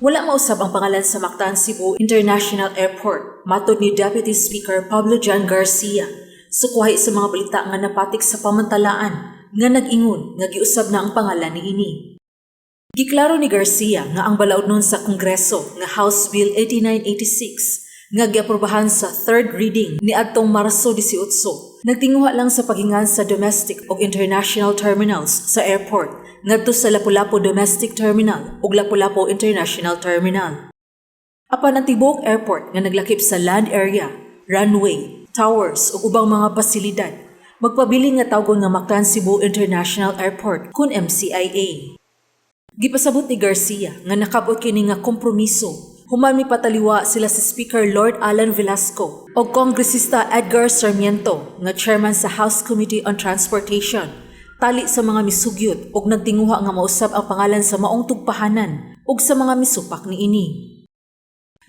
Wala mausab ang pangalan sa Mactan Cebu International Airport, matod ni Deputy Speaker Pablo John Garcia. Sukwahi sa mga balita nga napatik sa pamantalaan nga nag-ingon nga giusab na ang pangalan niini. Giklaro ni Garcia nga ang balaodnon sa Kongreso nga House Bill 8986 nga giaprobahan sa third reading ni adtong Marso 18 nagtinguha lang sa paghingan sa domestic ug international terminals sa airport ngadto sa Lapu-Lapu Domestic Terminal ug Lapu-Lapu International Terminal. Apan ang tibuok airport nga naglakip sa land area, runway, towers ug ubang mga pasilidad magpabilin nga tawgon nga Mactan Cebu International Airport kun MCIA. Gipasabot ni Garcia nga nakabot kini nga kompromiso human mipataliwa sila si Speaker Lord Alan Velasco o Kongresista Edgar Sarmiento nga chairman sa House Committee on Transportation tali sa mga misugyot ug nagtinguha nga mausab ang pangalan sa maong tugpahanan ug sa mga misupak niini.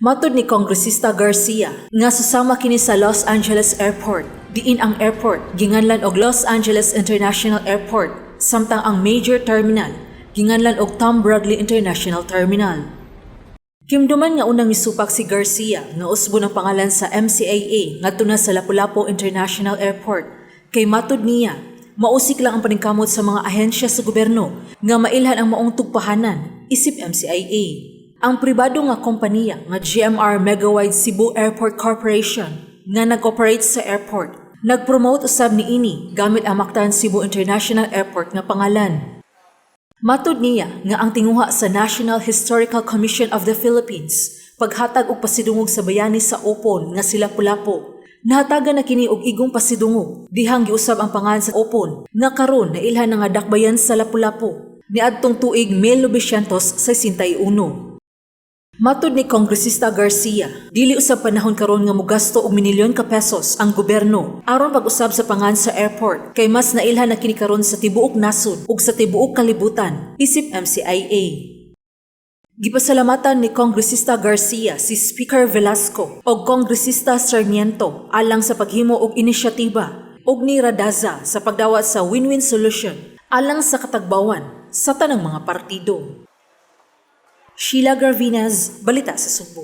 Matod ni Kongresista Garcia nga susama kini sa Los Angeles Airport, diin ang airport ginganlan og Los Angeles International Airport samtang ang major terminal ginganlan og Tom Bradley International Terminal. Kimduman nga unang misupak si Garcia nga usbon ang pangalan sa MCIA ngadto na sa Lapu-Lapu International Airport kay matud niya mausik lang ang paningkamot sa mga ahensya sa gobyerno nga mailhan ang maong tugpahanan isip MCIA. Ang pribado nga kompanya nga GMR Megawide Cebu Airport Corporation nga nag-operate sa airport nag-promote usab niini gamit ang Mactan Cebu International Airport nga pangalan. Matud niya nga ang tinguha sa National Historical Commission of the Philippines paghatag og pasidungog sa bayani sa Opon nga si Lapu-Lapu. Nahatagan na kini og igong pasidungog dihang giusab ang pangalan sa Opon nga karon nailhan na nga dakbayan sa Lapu-Lapu niadtong tuig 1961. Matod ni Kongresista Garcia, dili usab panahon karon nga mogasto og minilyon ka pesos ang gobyerno aron pag-usab sa pangalan sa airport kay mas nailhan na kini karon sa tibuok nasod ug sa tibuok kalibutan isip MCIA. Gipasalamatan ni Kongresista Garcia si Speaker Velasco ug Kongresista Sarmiento alang sa paghimo og inisyatiba ug ni Radaza sa pagdawat sa win-win solution alang sa katagbawan sa tanang mga partido. Sheila Garvinez, Balita sa Sugbo.